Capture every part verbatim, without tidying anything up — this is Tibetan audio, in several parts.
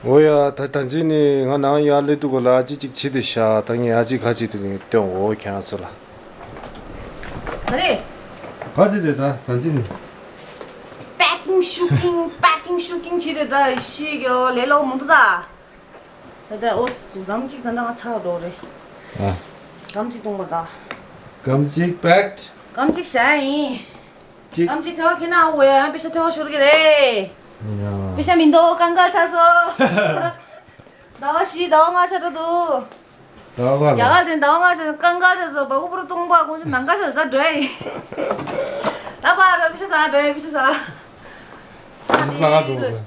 འོ་ཡ། ད་ད་ཅི་ནི་ང་ནང་ཡར་སླེབས་དུས་གོ་ལ་ཨ་ཅི་ཅིག་བྱེད་དེ་ཤ། ད་ངས་ཨ་ཅི་ག་ཅིག་དེ་ནི་སྟོན་འོ་ཁྱེད་རང་ཚོ་ལ། ད་རེད། ག་ཅི་དེ་ད་ད་ཅི་ནི། པེ་ཀིང་ཤུ་ཀིང་པེ་ཀིང་ཤུ་ཀིང་བྱེད་དེ་ད་ཤི་གི་ལས་ལོ་མང་དུ་ད། ད་ད་ཨོ་སྒམ་གཅིག་ད་ད་ང་ཚར་འགྲོ་རེད། ཨ། སྒམ་གཅིག་གཏོང་བ་ད། སྒམ་གཅིག་པེཀ་ཌི། སྒམ་གཅིག་བྱ་ཡིན། གཅིག་གམ་གཅིག་ཐལ་བ་ཁྱེར་ན་འོ་ཡ་པེ་ཤ་ཐལ་བ་ཤོར་གི་རེད། ཡ། པེ་ཤ་མི་འདུག་ཀང་ཀལ་ཆགས་སོང་། ཟླ་བ་བཞི་ཟླ་བ་ལྔ་ཆགས་འགྲོ་འདུག་ཟླ་བ་ལྔ་རྒྱ་གར་ལ། དེ་ཟླ་བ་ལྔ་ཆགས་སོང་། ཀང་ཀལ་ཆགས་སོང་། བ་ཀུ་པུ་རུ་སྟོང་པ་ཁོང་ཚོ་ནང་ཀ་ཆགས་སོང་། ད་འགྲོ་ཡ་ཡིན། ད་ཕར་པེ་ཤ་ཟ་འགྲོ་ཡ་པེ་ཤ་ཟ། པེ་ཤ་ཟ་ག་འགྲོ་དགོས།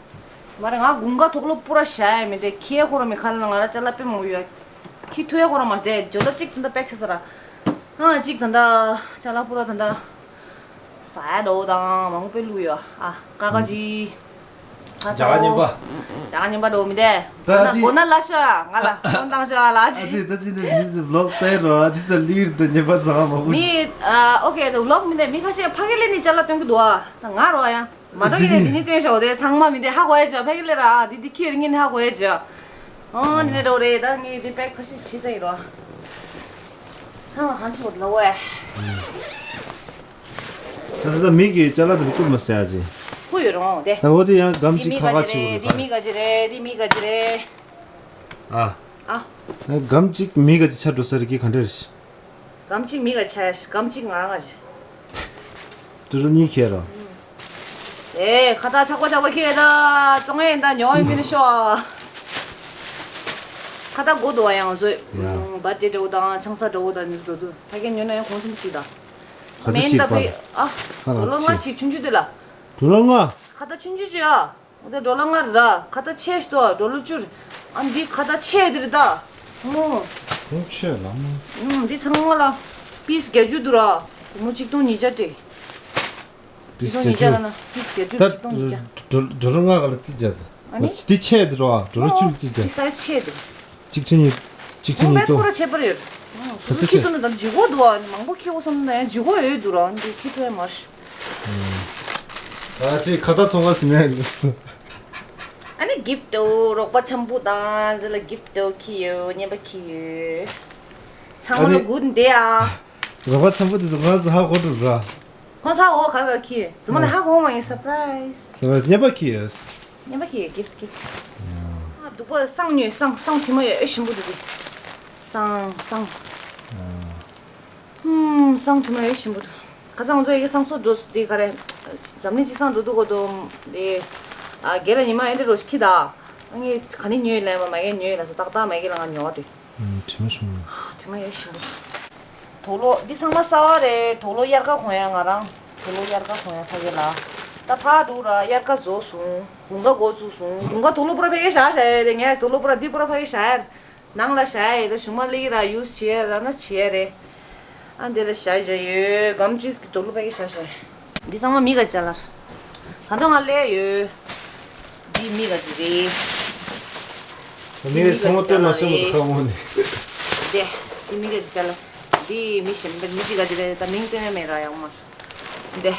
མ་རེད། ང་དགུན་ཁ་དུག་ལོག་པུ་ར་བཞག་ཡ་མི་འདུག་ཁྱི་ཁོ་ར་མི་ཁ་ལ་ང་ར་ཅ་ལག་དཔེ་མང་པོ་ཡོད། ཁྱི་ཐུ་ཡ་ཁོ་ར་མ་བསྡད་ཇོ་ལོ་གཅིག་ད་ལྟ་པེག་ཆགས་སོང་ར། ཨ་གཅིག་ད་ལྟ་ཅ་ལག་པུ་ར་ད་ལྟ། ཟ་ཡ་འདྲ་བོ་དང་མང་པོ་བླུགས་ཡོད། ཨ་ཀ་ཀ་ཅི། ཇ་ག་རྙིང་པ། ཇ་ག་རྙིང་པ་འདྲ་བོ་མི་འདུག་ད་ད་ཅི། མགོ་ན་ལ་ཤ་ང་ལ་ཧོན་བཏང་ཤ་ལ་ཨ་ཅི། ཅི་ད་ཅི་འདི་མི་ཚོ་བི་ལོག་བལྟས་རོགས། ཨ་ཅི་ད་ལིར་ད་རྙིང་པ་ཟ་མང་པོ། མི་ཨ་ཨོ་ཁེ་ད་བི་ལོག་མི་འདུག་མི་ཁ་ཤས་ཕ་གི་ལས་ནི་ཅ་ལག་སྟོན་གི་འདུག་ཨ་ད་ང་རོ་ཡ། མ་འགྲོ་ཡིན་ནས་འདི་ནི་སྟོན་ཤོག་དེ་ཚང་མ་མི་འདི་ཧ་གོ་ཡ་ཅག་ཕ་གི་ལས་ར་འདི་འདི་ཁྱེར་ངས་ནི་ཧ་གོ་ཡ་ཅག་ཨོ་ནི་ནི་རོ་རེད། ད་ངས་འདི་པེག་ཁ་ཤས་བྱས་ཚར་ཡིན་རོ། ཚང་མ་གང་ཞིག་ལ་འོ་ཨེ། ད་ད་ད་མི་གི་ཅ་ལག་དེ་བཀུར་མ་ཟེར་ཡ་ཅི། ཁུ་ཡོད་རོང་དེ། ད་འོ་དེ་ཡང་སྒམ་གཅིག་ཁ་ཁ་ཆེ་བོ་རེད། འདི་མི་ག་ཅི་རེད། འདི་མི་ག་ཅི་རེད། ཨ། ཨ། སྒམ་གཅིག་མི་ག་ཅི་ཆ་འགྲོ་ས་རེད་ཀི་ག་འདྲ་རེད། སྒམ་གཅིག་མི་ག་ཆ་སྒམ་གཅིག་ང་རང་ག་ཅི། ཏུ་རུ་གཉིས་ཁྱེར་རོ། ཨེ་ཁ་ཏ་ཆག་པ་ཆག་པ་ཁྱེར་ད་བཙོང་ཡས་ད་ཉོ་ཡིན་མིན་ཤོ། ཁ་ཏ་དགོས་འདུག་བ་ཡང་བཟོས། ཡ། བ་ཏེ་འདྲ་བོ་དང་ཆང་ས་འདྲ་བོ་དང་ནི་འགྲོ་འདུག་ཕ་གི་ཉོ་ན་ཡང་གོང་ཆུང་ཞིག་དང་། ཁ་ཏ་མེན་ད་ཕེ་ཨ། ཁ་ལ་ཌོ་ལར་ལྔ་ཅིག་ཆུང་ཆུང་དེ་ལ། ཌོ་ལར་ལྔ། ཁ་ཏ་ཆུང་ཆུང་ཅིག་ཨ། འོ་དེ་ཌོ་ལར་ལྔ་ར་ཁ་ཏ་ཆེ་ཤི་ཏོ་ཌོ་ལར་བཅུ་རེད། ཨ་འདི་ཁ་ཏ་ཆེ་དེ་རེད་ད། མོ། ཁོང་ཆེ་ལ་མོ། ཨུམ་འདི་ཚང་མ་ལ་པིས་བརྒྱད་ཅུ་འདུག་ར། མོ་གཅིག་སྟོང་ཉིས་བརྒྱ་སྤྲད། གཅིག་སྟོང་ཉིས་བརྒྱ་ལ་ན་ཕིས་བརྒྱད་ཅུ་ད་གཅིག་སྟོང་ཉིས་བརྒྱ། ཌོ་ཌོ་ལར་ལྔ་ག་ལ་རྩིས་བྱ་ད། ཨ་ནི། འདི་ཆེ་དེ་རོ་ཨ་ཌོ་ལར་བཅུ་ལ་རྩིས་བྱ། ཕིས་སའི་ཛི་ཆེ་དེ། གཅིག་ཁྲི་གཉིས། གཅིག་ཁྲི་གཉིས་ཏོ། ཁོ་པ་ཁོ་ར་ཁྱད་པར་ཡོད། ད་ཚོ་ཁྱི་ཁྱི་ཏོ་ན་ད་ཇུ་གོ་འདུག་ཨ། མང་པོ་ཁྱི་གོ་བསམ་ན་ཡང་ཇུ་གོ་ཡོད་འདུག་ར། འདི་ཁྱི་ཏོ་ཡ་མར། ད་ཅི་ཁ་ཏ་ཚོང་ཁ་ཟིན་ཡ་ཡིན། ཨ་ནི་གིཕ་ཏོ་རོགས་པ་འཆམ་པོ་དང་ཟི་ལ་གིཕ་ཏོ་ཁྱི་ཡོད། རྔན་པ་ཁྱི་ཡོད། ཚང་མ་ལ་གུད་འདི་ཨ། རོགས་པ་འཆམ་པོ་དེ་ཚོ་ང་ཚོ་ཧ་གོ་འགྲོ་ར། ཁོང་ཚ་འོ་གར་གར་ཁྱི་ཡོད། ཚང་མ་ལ་ཧ་གོ་མ་ཡིན། སར་པ་རའི་ཛི། སར་པ་རའི་ཛི་རྔན་པ་ཁྱི་ཡོད། རྔན་པ་ཁྱི་ཡོད། གིཕ་གིཕ། ཨ་སྡུག་པ་བསང་ཉོས། བསང་བསང་དྲི་མ་ཡོད་ཨེ་ཞིམ་པོ་འདུག་གི། བསང་བསང་། ཧུམ་བསང་དྲི་མ་ཡོད་ཞིམ་པོ་འདུག་ཁ་སང་ང་ཚོ་ཡི་གེ་བསང་གསོལ་འགྲོ་སུ་དེ་ག་རེ། འཛམ་གླིང་སྤྱི་བསང་འགྲོ་འདུག་གོ་དོ། དེ་ཨ་རྒན་ལ་ཉི་མ་ཨེ་འདྲ་རོ་ཞིག་ཁྱི་ད། ཨ་ངས་ག་ནི་ཉོས་ལན་མ་མ་གེ་ཉོས་ལ་ས་ཏག་ཏག་མ་གེ་ལ་ང་ཉོ་བ་དེ། དྲི་མ་ཞིམ་པོ། དྲི་མ་ཡོད་ཞིམ་པོ། དུག་ལོག་འདི་ཚང་མ་གསར་བ་རེད། དུག་ལོག་དབྱར་ཁ་གོན་ཡ་ང་རང་། དུག་ལོག་དབྱར་ཁ་གོན་ཡ་ཕ་གི་ལ། ད་ཕར་འགྲོ་ར་དབྱར་ཁ་རྫོགས་སོང་། དགུན་ཁ་འགོ་བཙུགས་སོང་། དགུན་ཁ་དུག་ལོག་པུ་ར་ཕ་གི་བཞག་བཞག་ཡ་རེད། ངས་དུག་ལོག་པུ་ར་འདི་པུ་ར་ཕ་གི་བཞག་ཡ་རེད། ནང་ལ་བཞག་ཡ་ཡོད། ད་གཞུག་མ་ལེགས་ར་ཡུས་བྱེད་ཡ་ར་ན་བྱེད་ཡ་རེད། ཨ་འདི་ལ་བཞག་བཞག་ཡོད། སྒམ་ཅིག་གི་དུག་ལོག་ཕ་གི་བཞག་བཞག་ཡ། འདི་ཚང་མ་མི་ག་ཅ་ལག་རེད། ད་དུང་ང་སླེབས་ཡོད། འདི་མི་ག་ཅི་རེད། ད་མི་ག་ཚང་མ་སྟོན་མ་སྟོན་མ་ཐག་མོ་ནི། འདི་འདི་མི་ག་ཅི་ཅ་ལག་འདི་མི་གཞན་པ་མི་གཅིག་ག་ཅི་རེད། ད་མིང་སྟོན་ཡ་མེད་ར་ཡག་མ་རེད། འདི་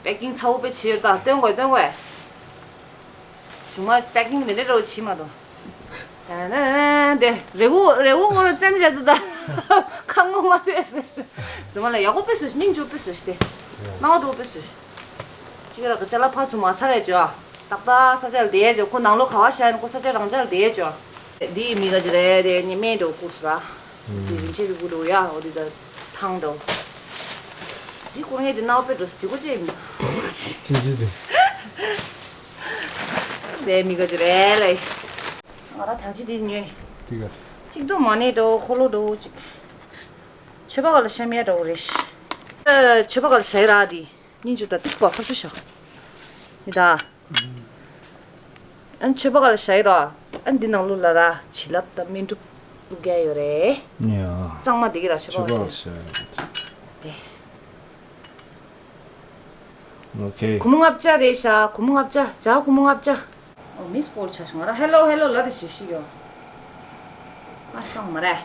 པེ་ཀིང་ཚ་བོ་དཔེ་བྱས་ཡོད། ད་སྟོན་དགོས་སྟོན་དགོས། གཞུག་མ་པེ་ཀིང་དེ་འདྲ་འདྲ་བོ་བྱེད་མ་འདུག་ད་ན་ན་དེ་རེ་བོ་རེ་བོ་ངོ་རུ་བཙེམ་བྱས་འདུག་ད་ཁ་ངོ་མ་ཐོས་ཟེར། ཟེར་མ་ལ་ཡག་པོ་དཔེ་བཟོས་ཤིག་སྙིང་རྗེ་པོ་དཔེ་བཟོས་ཤིག་དེ་སྣང་བ་འགྲོ་དཔེ་བཟོས་ཤིག་ཅིག་ར་ག་ཅ་ལག་ཕར་ཚུར་མ་ཚར་རེ་བྱོས་ཨ། ཏག་ཏག་ས་ཆ་ལ་བསྡད་བྱོས། ཁོ་ནང་ལོགས་ག་བ་བཞག་ཡིན། ཁོ་ས་ཆ་རང་ཆ་ལ་བསྡད་བྱོས། འདི་མི་ག་ཅི་རེད། དེ་ནི་སྨན་འགྲོ་བསྐུར་སོང་ར། འདི་རིན་ཆེན་རིལ་བུ་འགྲོ་ཡ། འོ་འདི་ད་ཐང་འགྲོ། འདི་སྐུར་ངེས་འདི་སྣང་བ་དཔེ་འགྲོ་སོང་། འདི་གོ་ཅེས་མི། ཅི་ཅི་དེ། དེ་མི་ག་ཅི་རེད་ལེ། ང་རང་ཐང་ཅི་དེ་ཉོས། དེ་ག་གཅིག་ཏུ་མ་ཎི་འདྲ་བོ་འཁོར་ལོ་འདྲ་བོ་ཅིག་མཆོད་པ་ག་ལ་བཤམས་ཡ་འདྲ་བོ་རེད། ཨ་མཆོད་པ་ག་ལ་བཞག་ཡ་ར་དེ། སྙིང་རྗེ་ད་ཏིས་པ་ཁ་ཆུ་ཤ། ནི་ད། ཨན་མཆོད་པ་ག་ལ་བཞག་ཡོད་ར། ཨན་འདི་ནང་ལོགས་ལ་ར་བྱིན་རླབས་དང་སྨན་སྒྲུབ་བླུག་ག་ཡོད་རེད། ཡ། གཙང་མ་འདི་གི་ར་མཆོད་པ་ག་ལ་བཞག་ཡོད་རེད། ཨོ་ཁེ། སྒོར་མོ་ལྔ་བརྒྱ་རེད་ཤག་སྒོར་མོ་ལྔ་བརྒྱ། ཇ་སྒོར་མོ་ལྔ་བརྒྱ། ཨོ་མིས་ཀོལ་ཆགས་ཤག་ང་ར་ཧེ་ལོ་ཧེ་ལོ་ལབ་དེ་ཞིག་ཞིག་ཡོད། ཨ་སང་མ་རེད།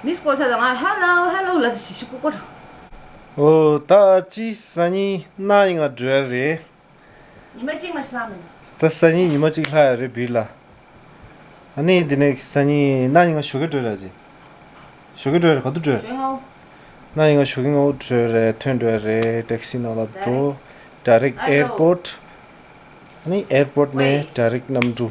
མིས་ཀོལ་ཆགས་དང་ང་ཧེ་ལོ་ཧེ་ལོ་ལབ་དེ་ཞིག་ཞིག་ཀུ་ཀུ་ར། ཨོ་ད་ཅི་སང་ཉིན་གནངས་ཉིན་ང་འགྲོ་ཡ་རེད། ཉི་མ་གཅིག་མ་ཞིག་ལངས་མེད། ད་སང་ཉིན་ཉི་མ་གཅིག་ལྷག་ཡོད་རེད་བིར་ལ། ཨ་ནི་འདི་ནས་སང་ཉིན་གནངས་ཉིན་ང་ཞོགས་ཀས་འགྲོ་ར་ཅི། ཞོགས་ཀས་འགྲོ་ར་ག་དུས་འགྲོ། ཞོགས་ཀས་སྔ་པོ། གནངས་ཉིན་ང་ཞོགས་ཀས་སྔ་པོ་འགྲོ་རེད། ཐོན་འགྲོ་རེད། ཊེག་སི་ནང་ལ་འགྲོ། ཌའི་རེག་ཨེར་པོར། ཨ་ནི་ཨེར་པོར་ནས་ཌའི་རེག་གནམ་གྲུ།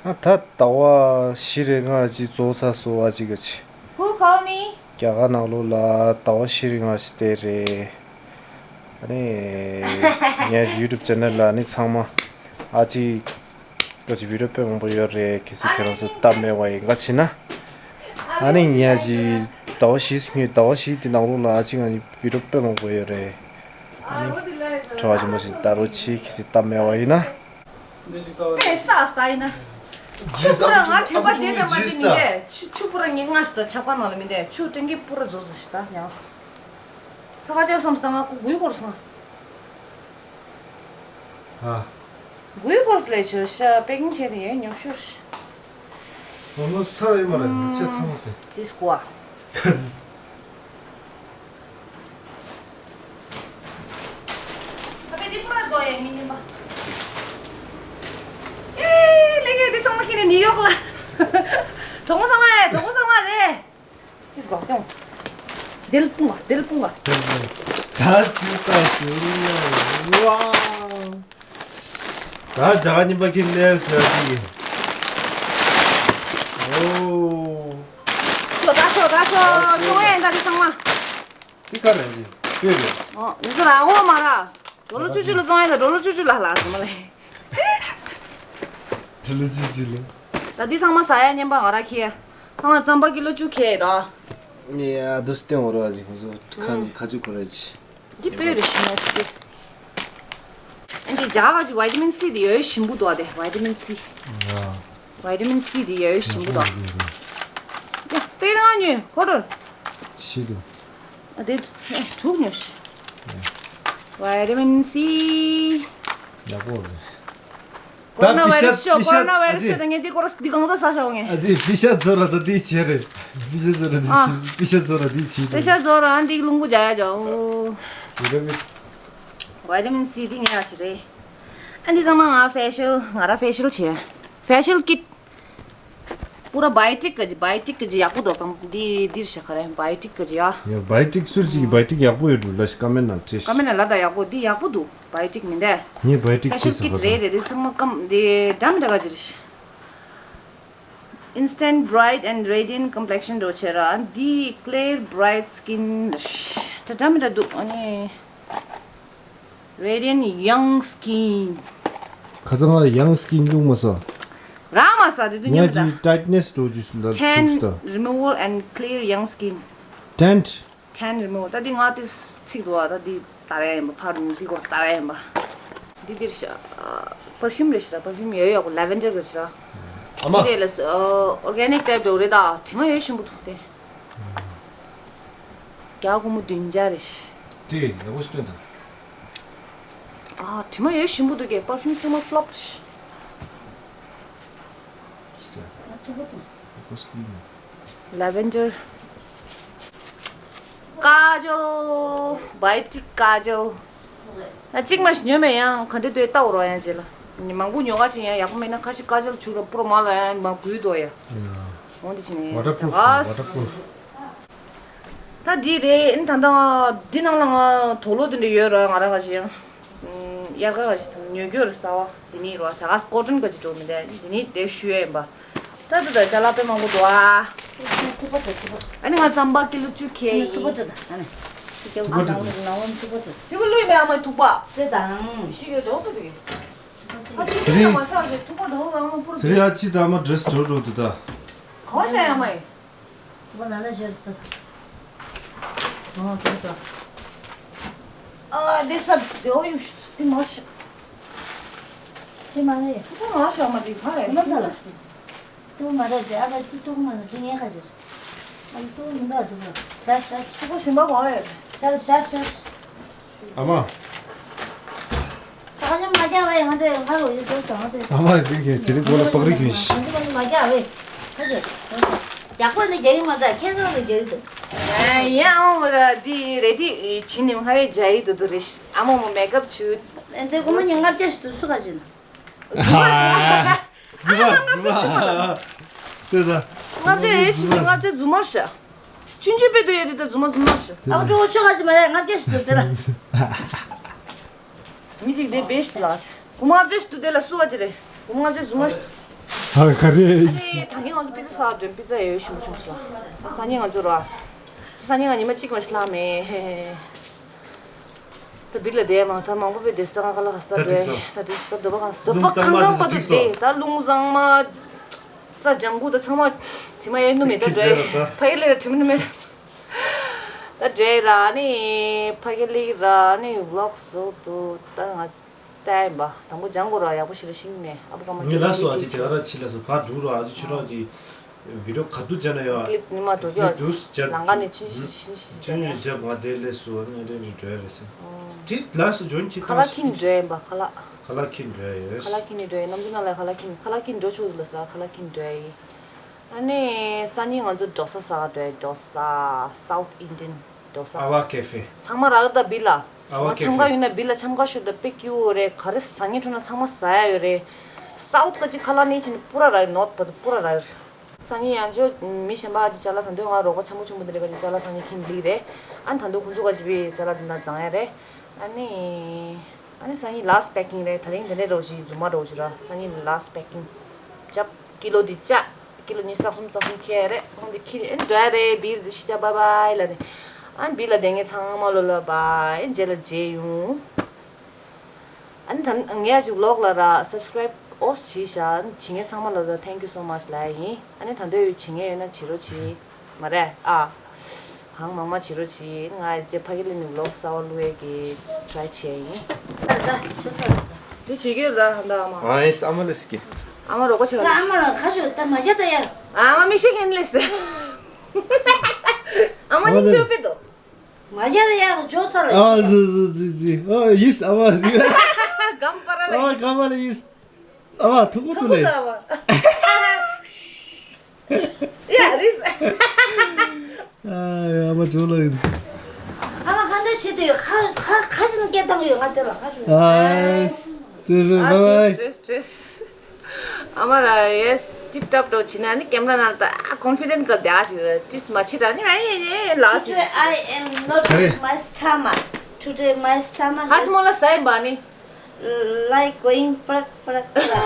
ཨ་ད་ཟླ་བ་བཞི་རེ་ལྔ་རེ་ཅིག་རྫོགས་ཚར་སོང་། ཨ་ཅིག་ག་ཅིག Who call me? རྒྱ་གར་ནང་ལོགས་ལ་ཟླ་བ་བཞི་རེ་ལྔ་རེ་ཅིག་བསྡད་རེད། ཨ་ནི་ངའི་ཡུ་ཊུབ་ཅེ་ནལ་ལ་ཨ་ནི་ཚང་མ་ཨ་ཅིག་ག་ཅིག་བི་ཌི་ཡོ་དཔེ་མང་པོ་ཡོད་རེད། གལ་སྲིད་ཁྱེད་རང་ཚོ་སྟབས་མེད་པ་ཡིན་ག་ཅིག་ན། ཨ་ནི་ངའི་ཅིག་ཟླ་བ་བཞི་ཟླ་བ་བཞི་དེ་ནང་ལོགས་ལ་ཨ་ཅིག་ང་ཡི་བི་ཌི་ཡོ་དཔེ་མང་པོ་ཡོད་རེད། ཨ་ནི་བྲོ་བ་ཆེན་པོ་ཞིག་ལྟ་རོགས་གྱིས། གལ་སྲིད་སྟབས་མེད་པ་ཡིན་ན། དཔེ་ས་ས་ཡིན་ན། ཆུ་པུ་ར་ང་དྲན་པ་བརྗེད་དང་མ་བརྗེད་མི་འདས། ཆུ་ཆུ་པུ་ར་ངས་སྔ་ཞིག་དང་ཆབ་ཁ་ནང་ལ་མི་འདས། ཆུ་ཀྲིན་ཀི་པུ་ར་རྫོགས་ཟིན་ཞིག་ད་ཉང་། ད་ཁ་ཆག་བསམ་སྟངས་ང་ཁུག་གུའི་སྐོར་སོང་། ཨ། གུའི་སྐོར་ལས་ཆོ་ཤ་པེ་ཀིང་བྱས་ཏེ་ཡོད་ཉོབ་ཤོར། ང་ལོ་ས་ཡོད་མ་རེད། ང་ཆ་ཚང་མ་ཟིན། ཏིས་ཀོ་ཨ། ཨ་ཕའི་འདི་པུ་ར་རྡོ་ཡས་མི་ཉན་པ། ཨེ་ལེ་ངས་འདི་ཚང་མ་ཁྱེར་ནས་ནིའུ་ཡོག་ལ། གྲོགས་མོ་ཚང་མ་ཨེ་གྲོགས་མོ་ཚང་མ་ཨེ། ཏིས་ཀོ་ཨ། དེ་ལ་སྤུངས་པ་དེ་ལ་སྤུངས་པ། ད་ཅི་ལྟ་ཞིག་ཡིན་ན། ཝའོ། ད་རྒྱ་གར་རྙིང་པ་ཁྱེར་ནས་ཟེར་གྱི། ཨོ། ཤོག་ད་ཤོག་ད་ཤོག་ཨ་ཤོག་ཅུང་ཡན་ད་འདི་ཚང་མ། འདི་ག་རེད་ཅི། སྤོས་རེད། ཨོ་འདི་ཚོ་རང་དབང་མ་ར། ཌོ་ལར་བཅུ་བཅུ་ལ་བཙོང་ཡ་ད་ཌོ་ལར་བཅུ་བཅུ་ལ་ལ་ཟེར་མ་ལེ། ཌོ་ལར་བཅུ་བཅུ་ལ། ད་འདི་ཚང་མ་ཟ་ཡ་རྙིང་པ་ང་ར་ཁྱེར་ཡ། ཁ་ང་རྩམ་པ་ཀི་ལོ་བཅུ་ཁྱེར་ཡ་ར། ཡ་འདུག་སྟེང་འོ་ར་ཅི་ཁོ་ཚོ་ཁ་ཁ་ཆུ་ཁོ་ར་ཅི། འདི་དཔེ་རུ་ཤི་ན་ཤི་སྟེ། ཨ་འདི་རྒྱ་གར་གྱི་ཝི་ཊ་མིན་སི་འདི་ཡོད་ཞིམ་པོ་འདུག་ཨ་དེ་ཝི་ཊ་མིན་སི། ཝི་ཊ་མིན་སི་འདི་ཡོད་ཞིམ་པོ་འདུག་ཨ། དཔེ་རང་ཉོས་ཁོ་རོ། ཤི་འདུག་ཨ་དེ་དྲུག་ཉོས་ཤི། ཝི་ཊ་མིན་སི། ཡག་པོ་རེད། ཀོ་རོ་ན་ཝའི་ར་སི་ཤོག་ཀོ་རོ་ན་ཝའི་ར་སི་ཤོག་ད་ངས་འདི་ཀོ་རོ་འདི་གང་ཚ་ས་ཤོག་ངས། ཨ་ཙི་པི་ཤ་ཛོ་ར་ད་འདི་བྱས་རེད། པི་ཤ་ཛོ་ར་འདི་ཨ། བྱས། པི་ཤ་ཛོ་ར་འདི་བྱས་པི་རེད། ཤ་ཛོ་ར་འདི་རླུང་བུ་རྒྱག་ཡ་ཅོ། ཝི་ཊ་མིན། ཝི་ཊ་མིན་སི་འདི་ངས་ཡ་བྱས་རེད། ཨ་འདི་ཚང་མ་ང་ཕེ་ཤལ་ང་ར་ཕེ་ཤལ་བྱས། ཕེ་ཤལ་ཀིཊ། པུ་ར་བའི་ཊིག་གི་བའི་ཊིག་གི་ཡག་པོ་འདུག་གམ་འདི་འདིར་བཞག་ག་རེ་བའི་ཊིག་གི་ཡ། ཡ་བའི་ཊིག་སུར་ཅིག་གི་བའི་ཊིག་ཡག་པོ་ཡོད་འགྲོ་ལ་ཤི་ཀ་མེན་ཊི་ནང་བྲིས། ཀ་མེན་ཊི་ནང་ལ་ད་ཡག་པོ་འདི་ཡག་པོ་འདུག་བའི་ཊིག་མི་འདྲ། ངས་བའི་ཊིག་ཕེ་ཤལ་ཅིག་ཟ་ཀིཊ་ག་རེད་ས། རེད་འདི་ཚང་མ་ཀམ་འདི་འདྲ་མི་འདྲ་ག་ཅི་རེད། Instant bright and radiant complexion འགྲོ་བྱེད་ར། འདི་clear bright skin ད་འདྲ་མི་འདྲ་འདུག་ཨ་ནི་radiant young skin། ཁ་ཚ་ང་ཡང་སི་ཀིན་བླུགས་མ་ས། རང་མ་ས་དེ་དུས་ཉམས་ད། ངས་ཀྱི་ཊའིཊ་ནེས་འགྲོ་རྒྱུ་ལ་Tan ཆུགས་ད། Removal and clear young skin། ཊེན་ཊི། Tan removal ད་འདི་ང་དེ་ཚིག་འདུག་ཨ་ད་འདི་ལྟ་ར་ཡིན་པ་ཕར་འདི་སྐོར་ལྟ་ར་ཡིན་པ། འདི་འདིར་ཤ་པར་ཕིའུམ་རེད་ཤི་ར་པར་ཕིའུམ་ཡོད་ཡོད་ལ་ཝེན་ཌར་རེད་ཤི་ར། ཨ་མ། འདི་རེད་ལ་ཨོར་གྷེ་ནིག་ཊའིབ་འདྲ་བོ་རེད་ད་དྲི་མ་ཡོད་ཞིམ་པོ་འདུག་སྟེ། རྒྱ་སྒོར་མོ་བདུན་བརྒྱ་རེད་ཤི། དེ་ཡག་པོ་ཞིག་སྟོན་དང་། ཨ་དྲི་མ་ཡོད་ཞིམ་པོ་འདུག་གས་པར་ཕིའུམ་ཚང་མ་ཕློབ་རེད་ཤི། ལ་ཝེན་ཌར། ཀ་ཇོལ། བའི་ཊིག་ཀ་ཇོལ། ང་གཅིག་མ་ཞིག་ཉོས་མེད་ཡང་ག་འདྲ་འདུག་ལྟ་འོ་རོགས་ཡང་རྗེས་ལ། མང་པོ་ཉོ་ག་ཅིག་ཡང་ཡག་པོ་མེད་ན་ཁ་ཤས་ཀ་ཇོལ་བྱུག་ར་པུ་ར་མ་ལ་ཡང་མ་འགུལ་དོ་ཡ། འོང་དེ་ཕྱིན་ནས། Waterproof, waterproof. ད་འདི་རེད་ཨ་ནི་ད་ལྟ་ང་འདི་ནང་ལ་ང་དུག་ལོག་དེ་འདྲ་ཡོད་ར་ང་རང་ག་ཅིག་ཡང་། དབྱར་ཁ་ག་ཞིག་དང་ཉོ་རྒྱུ་རེད་གསར་པ་འདི་ནི་རོ་ད་ག་སི་ཀོ་ཊོན་ག་ཅིག་འགྲོ་མི་འདུག་འདི་ནི་དེ་ཞུ་ཡ་ཡིན་པ། ད་ད་ད་ཅ་ལག་དཔེ་མང་པོ་འདུག་ཨ། ཐུག་པ་ཐུག་པ། ཨ་ནི་ང་རྩམ་པ་ཀི་ལོ་བཅུ་ཁྱེར་ཡིན། ཐུག་པ་ཐུག་ད་ཨ་ནི། ཐུག་པ་ཐུག་ད། ཐུག་པ་ལུས་མེད་ཨ་མ་ཐུག་པ། ཙེ་དང་། ཤི་གི་འཇོག་ཏུ་དེ། ཨ་ཅི་ཙེ་མ་ཤག་ཅེ་ཐུག་པ་འགྲོ་བ་ཨ་མ་པུར། ཙེ་རེ་ཨ་ཅི་ད་མ་ཌི་རེ་སི་འགྲོ་འགྲོ་དུ་ད། ག་བ་ཤ་ཡ་མ་ཡིན། ཐུག་པ་ལ་ལ་ཞོར་དུ། ཨོ་ཐུག་པ། ཨ་དེ་ས་དེ་འོ་ཡུ་ཤུ་དེ་མ་ཤ། དེ་མ་ལ་ཡ། ཐུག་པ་མ་ཤ་མ་དེ་ག་རེ། ཐུག་པ་ས་ལ། ཐུག་པ་མ་རེད་དེ་ཨ་ད་དེ་ཐུག་པ་མ་རེད་དེ་ངས་ག་ཅི། ཨ་ཐུག་པ་མི་འདུག་ཐུག་པ། ཤ་ཤ་ཤ། ཐུག་པ་ཞིམ་པ་ག་བ་ཡོད། ཤ་ཤ་ཤ། ཨ་མ། ད་ཁ་ཆུ་མ་རྒྱག་བས་ང་དེ་ང་ལོ་ཡོད་དོ་ཙང་དེ། ཨ་མ་དེ་གི་ཅི་རིགས་གོ་ལ་པགས་རིགས་ཡོད་ཤི། ང་དེ་མ་རྒྱག་བས། ཁ་ཆུ། ཡག་པོ་ལ་རྒྱག་ཡིན་མ་ད་ཁྱེད་ཚོ་ལ་རྒྱག་ཡིན་དོ། ཨ་ཡ་ཨ་མ་མོ་ར་དེ་རེ་དེ་ཕྱི་ནས་ཁ་བས་རྒྱག་ཡིན་དོ་དོ་རེ་ཤི། ཨ་མ་མོ་མེག་ཨབ་ཆུ། ཨེ་འདི་སྒོར་མོ་ཉིས་ལྔ་བརྒྱ་ཞིག་ཏུ་སུ་ག་ཅིན། རྫུན་མ་རྫུན་མ། དེ་ད། ལྔ་བརྒྱ་རེད་ཕྱིན་ན་ལྔ་བརྒྱ་རྫུན་མར་བཞག་ཆུང་ཆུང་དཔེ་དུ་ཡོད་དེ་ད་རྫུན་མ་རྫུན་མར་བཞག་ཨ་ཁུ་ཁྲོ་བོ་ཆོ་ག་ཅི་མ་རེད། ལྔ་བརྒྱ་ཞིག་ཏུ་དེ་ལ། མི་ཞིག་དེ་བེད་ཞིག་ལ། སྒོར་མོ་ལྔ་བརྒྱ་ཞིག་ཏུ་དེ་ལ་སུ་བ་ཅི་རེད། སྒོར་མོ་ལྔ་བརྒྱ་རྫུན་མར་བཞག་ད་ག་རེ། ཨ་ནི་ད་གིན་ང་ཚོ་པི་ཙ་ཟ་བ་འགྲོ་པི་ཙ་ཡོད་ཞུ་མ་བྱུང་སོང་། ད་སང་ཉིན་ང་ཚོ་རོ། ད་སང་ཉིན་ང་ཉི་མ་གཅིག་མ་ཞིག་ལྷག་མེད། ཧེ་ཧེ། ད་བིར་ལ་བསྡད་མ་ད་མང་པོ་བས་བསྡད་ས་ང་ག་ལ་ག་ས་ད་འགྲོ་ཡ་ད་འགྲིག་ད་འདོད་པ་གང་ས་འདོད་པ་ཁང་ཁང་པ་ད་བསྡད་ད་རླུང་གཙང་མ། རྩྭ་ལྗང་གུ་ད་ཚང་མ་དྲི་མ་ཡལ་ནུ་མེད་ད་འགྲོ་ཡ་ཕ་ཡི་ལས་ལ་དྲི་མ་ནུ་མེད་ད་འགྲོ་ཡ་ར་ནི་ཕ་གི་ལི་ར་ནི་ཝི་ལོག་བཟོ་འདུག་ད་ང་ལྟ་ཡིན་པ་དང་པོ་ལྗང་གུ་ར་ཡག་པོ་ཞིག་ལ་ཤིང་མེད་ཨ་བུ་ཀ་མ་ངས་ལ་སོ་ཨ་ཅི་ཅི་ཨ་ར་ཆི་ལ་སོ་ཕ་འགྲུ་ར་ཨ་ཅི་ཆུ་ར་ཅི། བི་ཌིའོ་ག་དུས་བྱས་ན་ཡང་། ཀི་ལིབ་ཉི་མ་འགྲོ་རྒྱུ་ལ་ལང་ཀ་ནས་ཆུན་ཞིག་ཤིན་ཞིག་ཆུན་ཞིག་བྱས་པ་དེ་ལས་སུ་ནས་རེ་རེ་འགྲོ་ཡ་རེད་ཟེར། དེ་ལ་སུ་ཇོན་ཁྱི་ཁ་ལག་ཁྱི་ནས་འགྲོ་ཡ་ཡིན་པ་ཁ་ལག་ཁ་ལག་ཁྱི་འགྲོ་ཡ་ཡོད། ཁ་ལག་ཁྱི་ནས་འགྲོ་ཡ་ནམ་རྒྱུན་ནང་ལ་ཁ་ལག་ཁྱི་ཁ་ལག་ཁྱི་འགྲོ་ཆོག་ལ་ཟེར་ཁ་ལག་ཁྱི་འགྲོ་ཡ་ཡིན། ཨ་ནི་སང་ཉིན་ང་ཚོ་འགྲོ་ས་ཟ་ག་འགྲོ་ཡ་འགྲོ་ས་South Indian འགྲོ་ས། ཨ་བ་ཀེ་ཧྥེ། ཚང་མ་རག་ད་བི་ལ། ཨ་བ་ཀེ་ཧྥེ། འཆམ་ག་ཡོད་ན་བི་ལ་འཆམ་ག་ཤོད་ད་པེ་ཀྱུ་རེད་ག་རེ་ཟ་ངེ་འཁྲུ་ན་ཚང་མ་ཟ་ཡ་ཡོད་རེད། South ག་ཅིག་ཁ་ལག་ནི་ཆེ་ནི་པུ་ར་རག་ནོར་ད་པུ་ར་རག་སང་ཉིན་ཡང་ཅོ་མི་གཞན་པ་ཨ་ཅི་ཅ་ལག་ད་འདོད་ང་རོགས་པ་ཆེན་པོ་ཆེན་པོ་འདི་རེད་ག་ཅི་ཅ་ལག་སང་ཉིན་ཁྱིམ་ལི་རེད། ཨ་ད་འདོད་ཁོང་ཚོ་ག་ཅི་བི་ཅ་ལག་འདི་ན་བཟང་ཡ་རེད། ཨ་ནི། ཨ་ནི་སང་ཉིན་last packing རེད་ད་རིང་དེ་འདྲས་རོགས་ཞིག་རྫུན་མ་རོགས་ཞིག་ར་སང་ཉིན་last packing ཅབ་ཀི་ལོ་འདི་ཅག་ཀི་ལོ་ཉི་ཤུ་རྩ་གསུམ་རྩ་གསུམ་ཁྱེར་རེད་ཁོང་འདི་ཁྱི་ཨེ་འགྲོ་ཡ་རེད་བིར་འདི་ཤི་ཅག་bye bye ལ་ནི། ཨ་ནི་བིར་ལ་བསྡད་མཁན་ཚང་མ་ལོ་ལ་bye ཨེ་རྗེས་ལ་མཇལ་ཡོང་། ཨ་ནི་ད་ངས་ཅིག་vlog ལ་ར་subscribe ཨོས་བྱས་ཤག་བྱེད་མཁན་ཚང་མ་ལ་ད་thank you so much ལབ་ཡ་ཡིན། ཨ་ནི་ད་འདོད་ཡོད་བྱེད་མཁན་ཡོད་ན་བྱེད་རོགས་བྱེད། མ་རེད་ཨ། གང་མང་མང་བྱེད་རོགས་བྱེད་ང་རྗེས་ཕ་གི་ལ་ནི་vlog གསར་བ་བླུག་ཡས་ཀྱི་try བྱས་ཡིན། ད་ད་ཆུ་ཚོད་ད། དེ་བྱེད་ཀྱི་ཡོད་ད་ད་ཨ་མ། ཨ་ཨེས་ཨ་མ་ལ་སི་ཀི། ཨ་མ་རོགས་པ་བྱེད་ད་ཨ་མ་ལ་ཁ་ཤོད་ད་མ་བྱ་ད་ཡ། ཨ་མ་མི་ཤེས་མཁན་ལས་སེ། ཨ་མ་ནི་ཆོས་པེ་དོ། མ་བྱ་ད་ཡ་ཇོ་ཚ་ལ། ཨ་ཟི་ཟི་ཟི་ཟི་ཨ་ཡིབས་ཨ་མ་ཟི། གམ་པ་ར་ལ་ཨ་ཡིབས། གམ་པ་ལ་ཡིབས། ཨ་མ་ཐུག་པོ་ཐུག་ལེ། ཨ་མ། ཡ་རིས། ཨ་ཡ་ཨ་མ་ཇོ་ལ་ཡིན། ཨ་མ་ག་འདྲ་བྱེད་དུ་ཡོད་ཁ་ཁ་ཁ་ཞིག་ནི་སྐད་བཏང་ཡོད་ང་དེ་ལ་ཁ་ཞིག་ཨ་ཡ་ཏུ་རུ་bye bye། Stress stress stress། ཨ་མ་ར་ཡེས་tip top འགྲོ་ཕྱིན་ན་ནི་camera ནང་ད་confident ག་དེ་ཞིག་ར་tips མ་བྱེད་ད་ནི་ཨ་ཡེ་ཡེ་ལ་ཅི། Today I am not in my stomach. Today my stomach is ཧ་ཅི་མོ་ལ་ས་ཡིན་པ་ནི། Like going prak prak prak.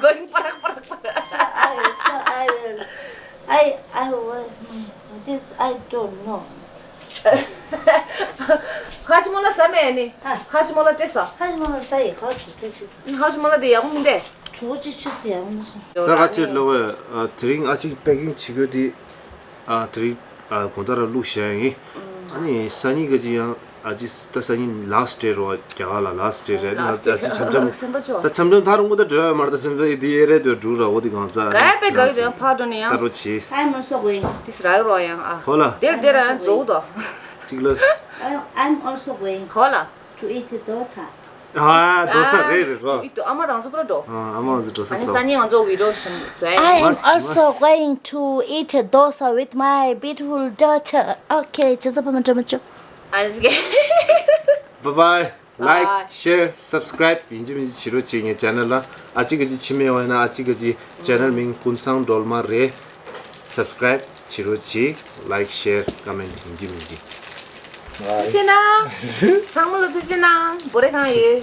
Going prak prak prak. So I, so I will, I, I was, this I don't know. ཧ་ཅི་མོ་ལ་ས་མེད་ནི། ཧ། ཧ་ཅི་མོ་ལ་སྤྲད་ས། ཧ་ཅི་མོ་ལ་ས་ཡི་ཁ་ཅིག་ཁ་ཅིག་ཧ་ཅི་མོ་ལ་དེ་ཡག་པོ་མི་འདུག་གྲོགས་ཅིག་ཆི་ཟེར་ཡག་པོ་མི་སོང་། ད་ག་ཅིག་ལོ་བས་དེ་རིང་ཨ་ཅིག་packing བྱེད་དགོས་དེ། ཨ་དེ་རིང་ཨ་དགོང་དག་ར་བླུགས་བཞག་ཡིན། ཨ་ནི་སང་ཉིན་ག་ཅིག་ཡང་ཨ་ཅིག་ད་སང་ཉིན་last day རོ་རྒྱ་གར་ལ་last day རེད་ན་ཨ་ཅིག་འཆམ་འཆམ། སེམས་པ་སྐྱོ། ད་འཆམ་འཆམ་ད་རུང་གོ་ད་འགྲོ་ཡ་མ་རེད་ད་སེམས་པ་ཡི་དེ་ཡེ་རེད་དུ་འགྲུ་ར་འོ་དེ་གང་ཚ་ག་ཡ་པེ་ག་གི་ད་ཕར་འགྲོ་ནི་ཡང་ད་རོ་བྱེད། I'm also going. དེ་སི་ར་གི་རོ་ཡང་ཨ། ཧོ་ལ། དེར་དེ་ར་ཡང་རྫོགས་དོ། གཅིག་ལ། I'm also going ག་ལ། To eat dosa. ཨ་རྡོ་ས་རེད་རེད་རོ། ཨི་ཏོ་ཨ་མ་རང་ཚོ་པར་འགྲོ། ཨ་མ་ཚོ་རྡོ་ས་ཨ་ནི་སོ། སང་ཉིན་ང་ཚོ་video ཞིག་བཟོ་ཡ། I am also going to eat dosa with my beautiful daughter. Okay, ཅི་ཙམ་པ་མ་འདྲ་མ་བཅུ། ཨ་ནི་སི་ཀེ། Bye bye. Like, share, subscribe ཡིན་གཅིག་མིན་གཅིག་བྱེད་རོགས་བྱེད། ངའི་channel ལ་ཨ་ཅིག་ག་ཅིག་ཕྱི་མེད་བ་ཡིན་ན་ཨ་ཅིག་ག་ཅིག་channel མིང་ཀུན་བཟང་སྒྲོལ་མ་རེད། Subscribe བྱེད་རོགས་བྱེད། Like, share, comment ཡིན་གཅིག་མིན་གཅིག་ཐུགས་རྗེ་གནང་། ཚང་མ་ལ་ཐུགས་རྗེ་གནང་། བོ་རེ་གང་ཡོད།